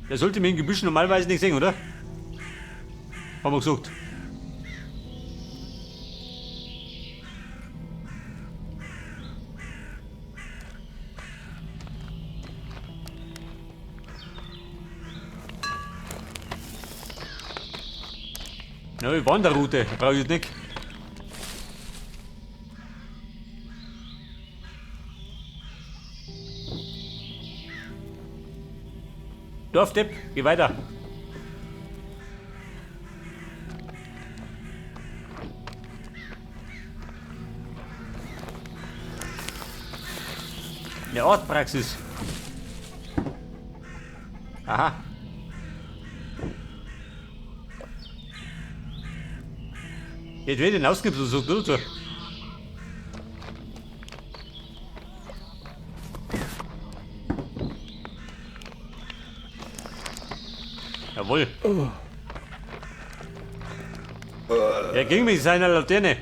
Der sollte mir im Gebüsch normalerweise nicht sehen, oder? Haben wir gesagt. Neue Wanderroute, brauche ich nicht. Dorfdepp, geh weiter. Eine Ortpraxis. Aha. Jetzt wird den Ausgibst so oder so. Jawohl. Er ging mit seiner Laterne.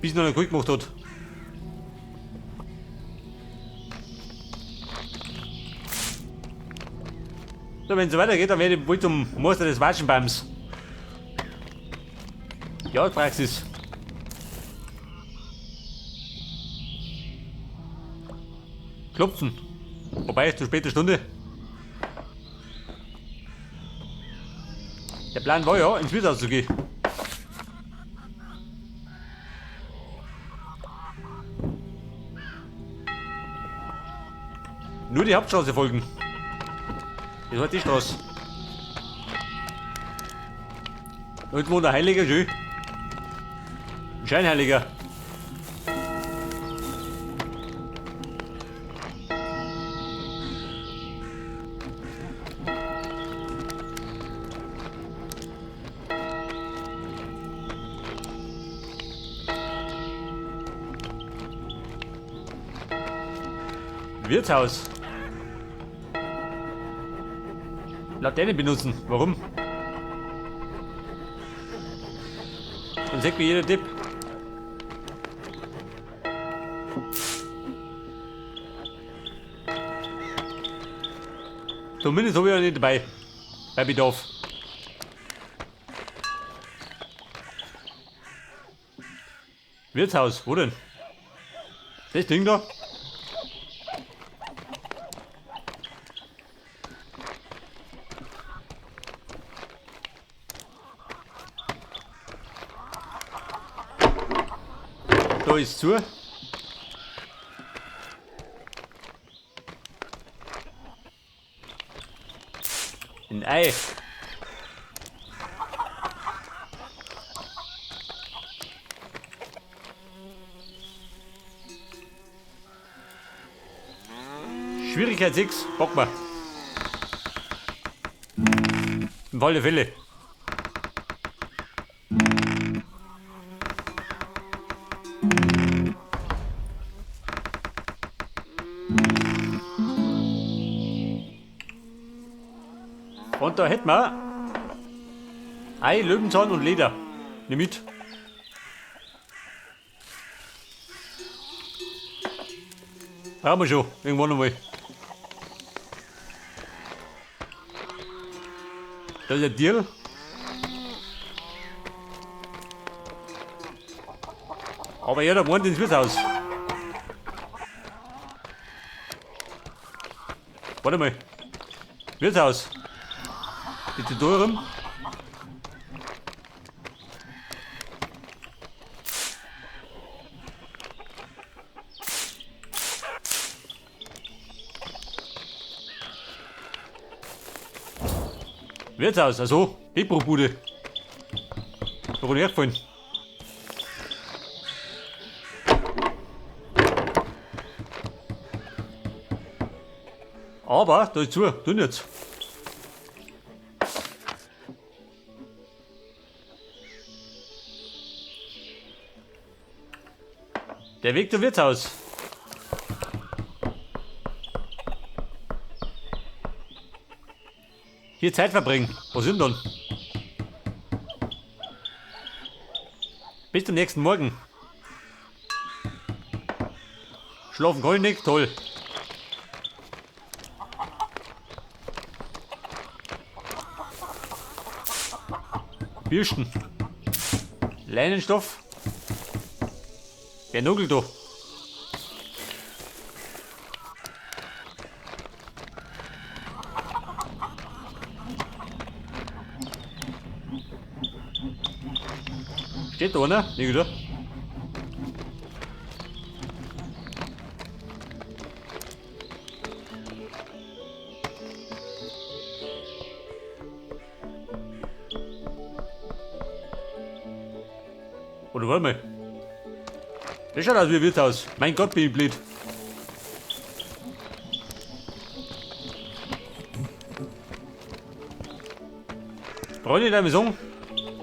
Bis noch nicht gut gemacht hat. So, wenn es so weitergeht, dann werde ich wohl zum Meister des Watschenbaums. Ja, Praxis. Klopfen. Wobei, zu später Stunde. Der Plan war ja, ins Wirtshaus zu gehen. Nur die Hauptstraße folgen. Das war die Straße. Und wo der Heilige, schön. Ein Scheinheiliger. Wirtshaus. Laterne benutzen. Warum? Dann sagt mir jeder Tipp. Zumindest habe ich auch nicht dabei. Bei Bedarf. Wirtshaus, wo denn? Das Ding da? Da ist zu. Ein Ei. Schwierigkeit 6, packen wir. Im alle Fälle. Und da hätten wir Ei, Löwenzahn und Leder. Nimm mit. Brauchen wir schon, irgendwann einmal. Da ist ein Tier. Aber jeder wohnt ins Wirtshaus. Warte mal. Wirtshaus. Die Tür rum. Wirtshaus, also Hebruchbude. Da bin ich hergefallen. Aber da ist zu, tun jetzt. Der Weg zum Wirtshaus. Hier Zeit verbringen. Was sind denn? Bis zum nächsten Morgen. Schlafen kann ich nicht, toll. Bürsten. Leinenstoff. Wer nugelt da? Steht da einer? Nicht, oder? Oder warte mal. Das schaut aus wie ein Wirtshaus. Mein Gott, bin ich blöd. Brauch ich nicht einmal sagen.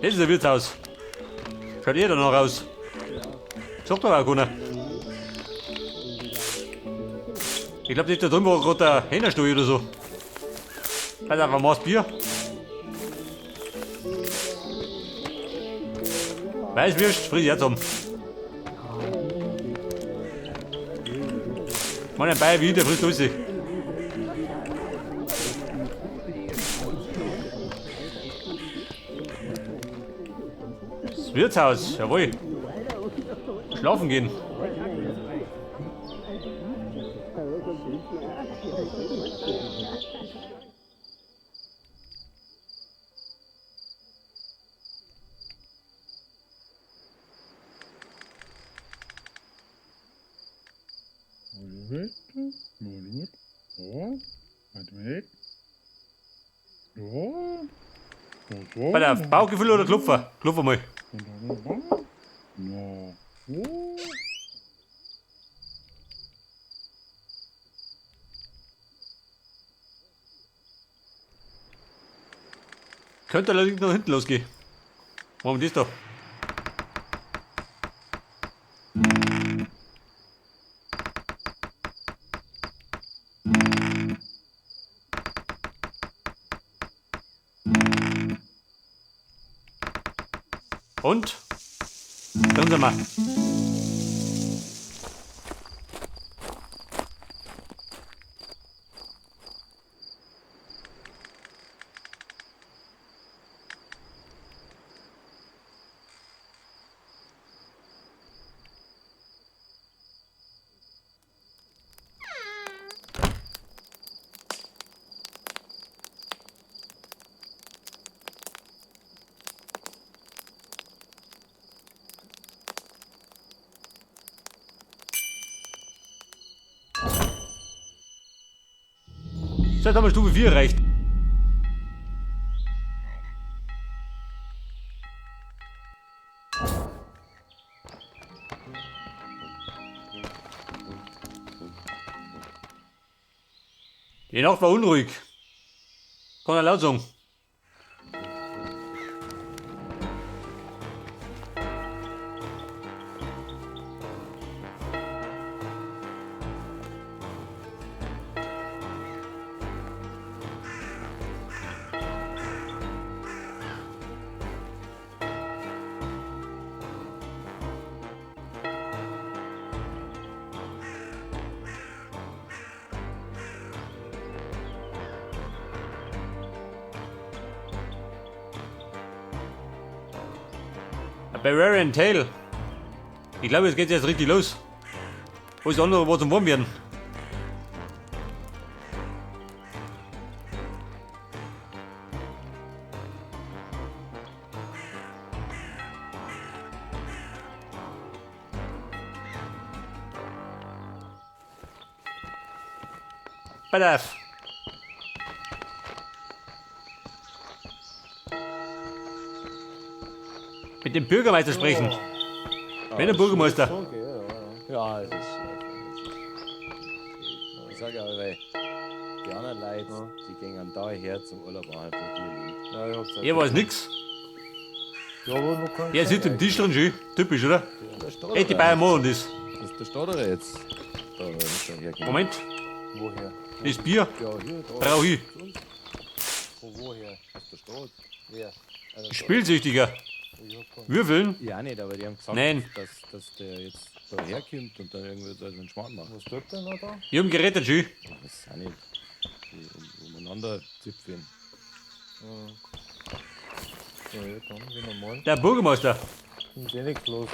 Das ist ein Wirtshaus. Schaut eh danach aus. Sagt doch auch keiner. Ich glaube, da drüben war gerade der Hähnerstall oder so. Pass auf, ein Maß Bier. Weißwürst, friss ich jetzt um. Mann, ein Bayer wie der frisst alles. Das Wirtshaus, jawohl. Schlafen gehen. Pass auf, Bauchgefühl oder Klopfer? Klopfer mal. Könnte allerdings nach hinten losgehen. Warum das da? Und? Drin sind wir. So, jetzt haben wir Stufe 4 erreicht. Die Nacht war unruhig. Kann er laut sagen. A Bavarian Tale. Ich glaube, es geht jetzt richtig los. Alles andere war zum Wurm werden. Pass auf. Mit dem Bürgermeister sprechen. Wenn der Bürgermeister. Ja, es ist schon. Ich sag ja, weil die anderen Leute, die gehen da her zum Urlaub machen von dir leben. Ja, ich hab's auch. Er weiß nix. Ja, aber noch kein Er sitzt im Tisch drin, schön. Typisch, oder? Der Stadler. Echt, die Bayern machen das. Das ist der Stadler jetzt. Da muss er herkommen. Moment, Woher? das Bier Ja, hier, da. brauche ich. Zu uns. Von woher? Aus der Stadt. Wer? Also, Spielsüchtiger. Ich hab keinen. Würfeln? Ja, nicht, aber die haben gesagt, Nein. dass der jetzt da herkommt und dann irgendwie so einen Schmarrn macht. Was tut der noch da? Ich hab ihn gerettet, schön. Das ist auch nicht. Die umeinander zipfeln. Ja, ja, dann, wenn wir morgen. Der Bürgermeister. Ist eh nichts los.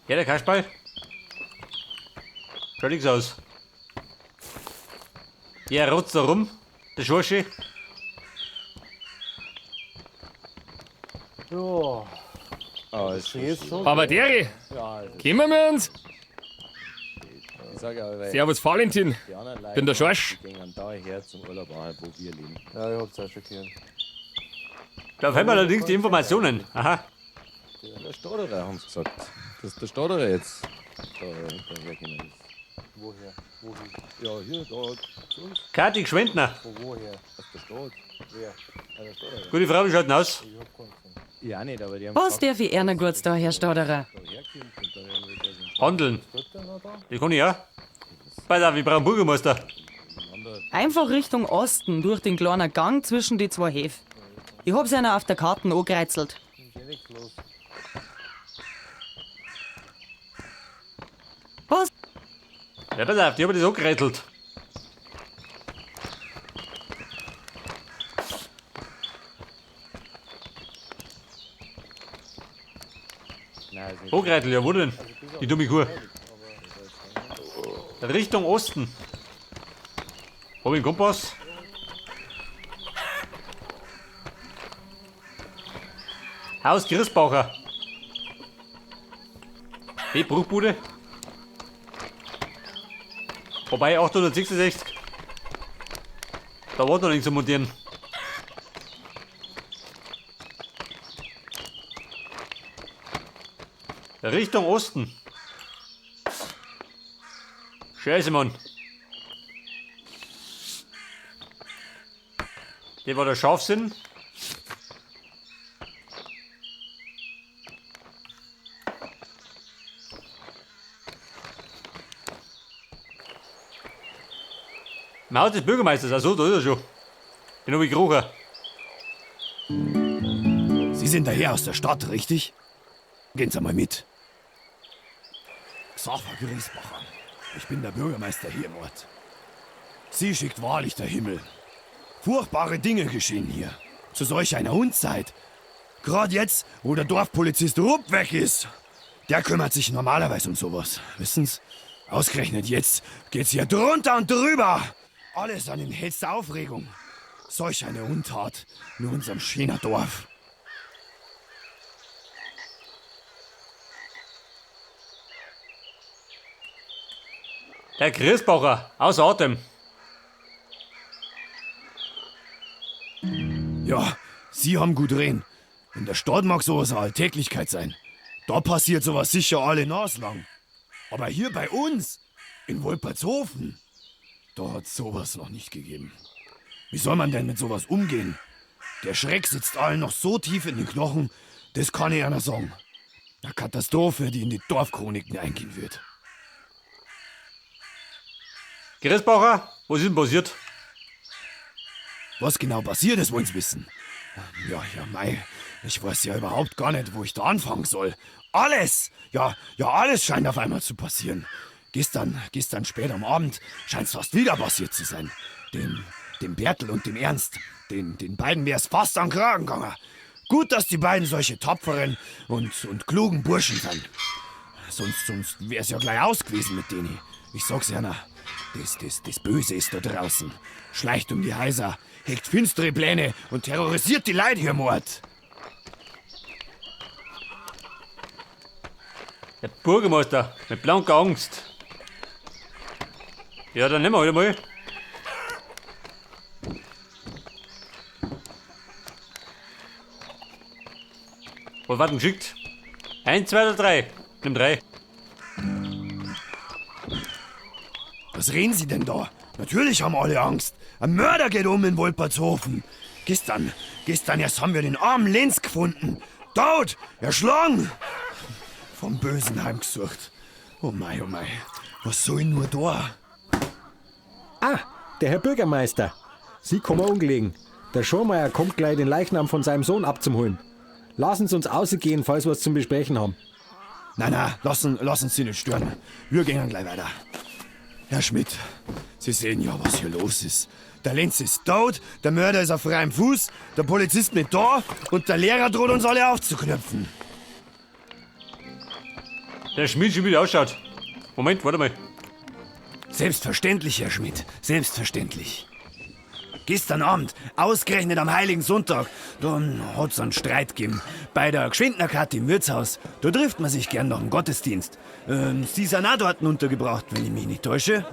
Ja, der Kasperl. Schaut nix aus. Ja, rotzt da rum. Der Schorsche. Ja, Ah, ist schon ist schön. schon. Aber dere, Ja, es ist- kennen wir uns? ich sag ja, weil Servus Valentin. die anderen Leute, Bin der Schorsch. Die gehen da her zum Urlaub machen, wo wir leben. Ja, ich hab's auch schon gehört. Da fehlen mir allerdings die Informationen. Aha. Der Stauderer, haben sie gesagt. Dass der Stauderer jetzt da hinterhergekommen ist. Woher? Wohin? Ja, hier, da, zu uns, Kathi Gschwendner. Von woher? aus der Stadt. Wer? Ja, der Stauderer. Gute Frau, wie schaut denn aus? Ich hab keinen gesehen. Ja, nicht, aber die haben Was gesagt, darf ich einer kurz da, Herr Stauderer? da herkommt und dann irgendwie da so Handeln. Tut der noch da? Das kann ich auch. Pass auf, ich brauche einen Bürgermeister. Einfach Richtung Osten, durch den kleinen Gang zwischen die zwei Häfen. Ich hab's einer auf der Karte angereizelt. Ist eh nichts los. Was? Ja, pass auf, die haben das angerätselt. Nein, ist nicht. Angerätelt, ja, wo denn? Die dumme Kuh. Richtung Osten. Hab ich einen Kompass? Haus Christbacher. Die Bruchbude. Wobei 866. Da war noch nichts zu montieren. Richtung Osten. Scheiße, Mann. Der war der Scharfsinn. Im Haus des Bürgermeisters, also da ist er schon. Den hab ich gerochen. Sie sind daher aus der Stadt, richtig? Gehen Sie mal mit. Xaver Griesbacher. Ich bin der Bürgermeister hier im Ort. Sie schickt wahrlich der Himmel. Furchtbare Dinge geschehen hier. Zu solch einer Unzeit. Gerade jetzt, wo der Dorfpolizist Rupp weg ist. Der kümmert sich normalerweise um sowas. Wissen's? Ausgerechnet jetzt geht's hier drunter und drüber. Alles an in hellster Aufregung. Solch eine Untat in unserem schönen Dorf. Der Griesbacher, außer Atem. Ja, Sie haben gut reden. In der Stadt mag sowas eine Alltäglichkeit sein. Da passiert sowas sicher alle naslang. Aber hier bei uns, in Wolpertshofen, da hat sowas noch nicht gegeben. Wie soll man denn mit sowas umgehen? Der Schreck sitzt allen noch so tief in den Knochen, das kann ich einer sagen. Eine Katastrophe, die in die Dorfchroniken eingehen wird. Griesbacher, was ist denn passiert? Was genau passiert ist, wollen Sie wissen. Ja, ja, mei, ich weiß ja überhaupt gar nicht, wo ich da anfangen soll. Alles! Ja, ja, alles scheint auf einmal zu passieren. Gestern spät am Abend scheint's fast wieder passiert zu sein. Dem Bertel und dem Ernst, den beiden wär's fast an den Kragen gegangen. Gut, dass die beiden solche tapferen und klugen Burschen sind. Sonst wär's ja gleich aus gewesen mit denen. Ich sag's ja, das Böse ist da draußen. Schleicht um die Häuser, hegt finstere Pläne und terrorisiert die Leute hier im Ort. Der Bürgermeister mit blanker Angst. Ja, dann nehmen wir halt mal. Was war denn geschickt? 1, 2 oder 3? Nimm 3. Was reden Sie denn da? Natürlich haben alle Angst. Ein Mörder geht um in Wolpertshofen. Gestern erst haben wir den armen Lenz gefunden. Tot, erschlagen. Vom Bösen heimgesucht. Oh mei, oh mei. Was soll ich nur da? Ah, der Herr Bürgermeister. Sie kommen ungelegen. Der Schormeier kommt gleich, den Leichnam von seinem Sohn abzuholen. Lassen Sie uns ausgehen, falls wir was zum Besprechen haben. Nein, nein, lassen Sie nicht stören. Wir gehen gleich weiter. Herr Schmidt, Sie sehen ja, was hier los ist. Der Lenz ist tot, der Mörder ist auf freiem Fuß, der Polizist nicht da und der Lehrer droht uns alle aufzuknöpfen. Der Schmied schon wieder ausschaut. Moment, warte mal. Selbstverständlich, Herr Schmidt, selbstverständlich. Gestern Abend, ausgerechnet am Heiligen Sonntag, da hat's einen Streit gegeben. Bei der Gschwendner Kathi im Wirtshaus, da trifft man sich gern nach dem Gottesdienst. Sie sind auch dort untergebracht, wenn ich mich nicht täusche.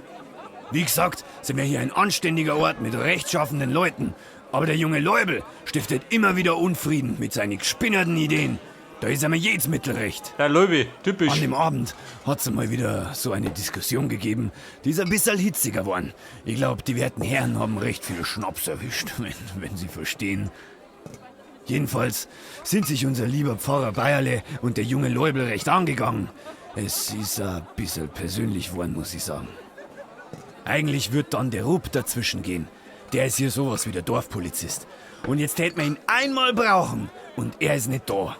Wie gesagt, sind wir hier ein anständiger Ort mit rechtschaffenden Leuten. Aber der junge Leubel stiftet immer wieder Unfrieden mit seinen gespinnerten Ideen. Da ist er mir jedes Mittel recht. Der Löwe, typisch. An dem Abend hat's mal wieder so eine Diskussion gegeben, die ist ein bisschen hitziger geworden. Ich glaub, die werten Herren haben recht viel Schnaps erwischt, wenn sie verstehen. Jedenfalls sind sich unser lieber Pfarrer Bayerle und der junge Leubel recht angegangen. Es ist ein bisschen persönlich geworden, muss ich sagen. Eigentlich wird dann der Rupp dazwischen gehen. Der ist hier sowas wie der Dorfpolizist. Und jetzt tät man ihn einmal brauchen und er ist nicht da.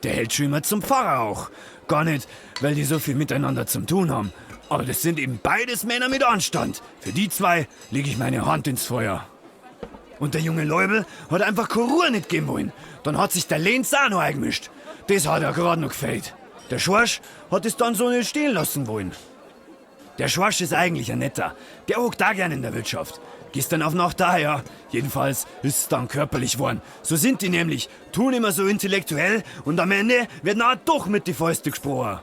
Der hält schon immer zum Pfarrer auch. Gar nicht, weil die so viel miteinander zum tun haben. Aber das sind eben beides Männer mit Anstand. Für die zwei lege ich meine Hand ins Feuer. Und der junge Leubel hat einfach keine Ruhe nicht geben wollen. Dann hat sich der Lenz auch noch eingemischt. Das hat er gerade noch gefällt. Der Schorsch hat es dann so nicht stehen lassen wollen. Der Schorsch ist eigentlich ein netter. Der hockt da gern in der Wirtschaft. Gestern auf Nacht da, ja. Jedenfalls ist es dann körperlich geworden. So sind die nämlich, tun immer so intellektuell und am Ende wird auch doch mit die Fäuste gesprochen.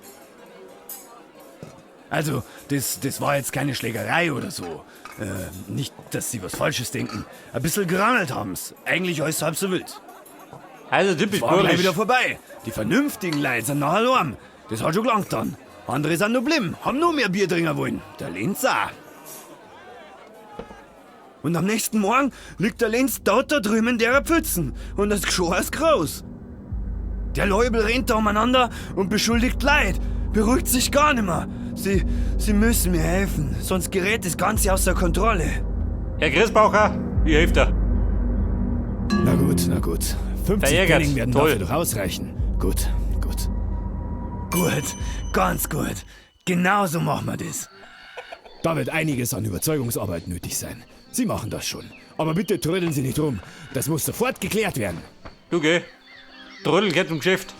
Also, das war jetzt keine Schlägerei oder so. Nicht, dass sie was Falsches denken. Ein bisschen gerangelt haben's. Eigentlich alles halb so wild. Also typisch War gleich burmisch. wieder vorbei. Die vernünftigen Leute sind nachher arm. Das hat schon gelangt dann. Andere sind nur blimm, haben nur mehr Bier trinken wollen. Der Lenz auch. Und am nächsten Morgen liegt der Lenz dort da drüben in der Pfützen. Und das Geschor ist groß. Der Leubel rennt da umeinander und beschuldigt Leid. Beruhigt sich gar nicht mehr. Sie müssen mir helfen, sonst gerät das Ganze außer Kontrolle. Herr Christbaucher, ich helfe dir. Na gut, na gut. 50 Verärgert. Pfennig werden Toll. dafür doch ausreichen. Gut, gut. Gut, ganz gut. Genauso machen wir das. Da wird einiges an Überzeugungsarbeit nötig sein. Sie machen das schon. Aber bitte trödeln Sie nicht rum. Das muss sofort geklärt werden. Du geh. Trödeln geht zum Geschäft.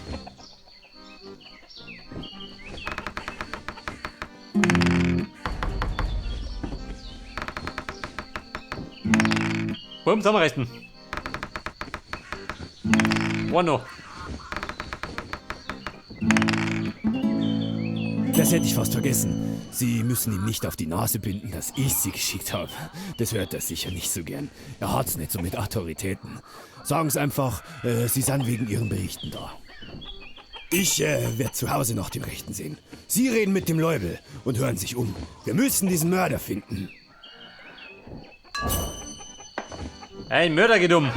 Warum zusammenreißen? One noch. Das hätte ich fast vergessen. Sie müssen ihm nicht auf die Nase binden, dass ich sie geschickt habe. Das hört er sicher nicht so gern. Er hat's nicht so mit Autoritäten. Sagen Sie einfach, Sie sind wegen Ihren Berichten da. Ich werde zu Hause nach dem Rechten sehen. Sie reden mit dem Leubel und hören sich um. Wir müssen diesen Mörder finden. Ein Mörder geht um.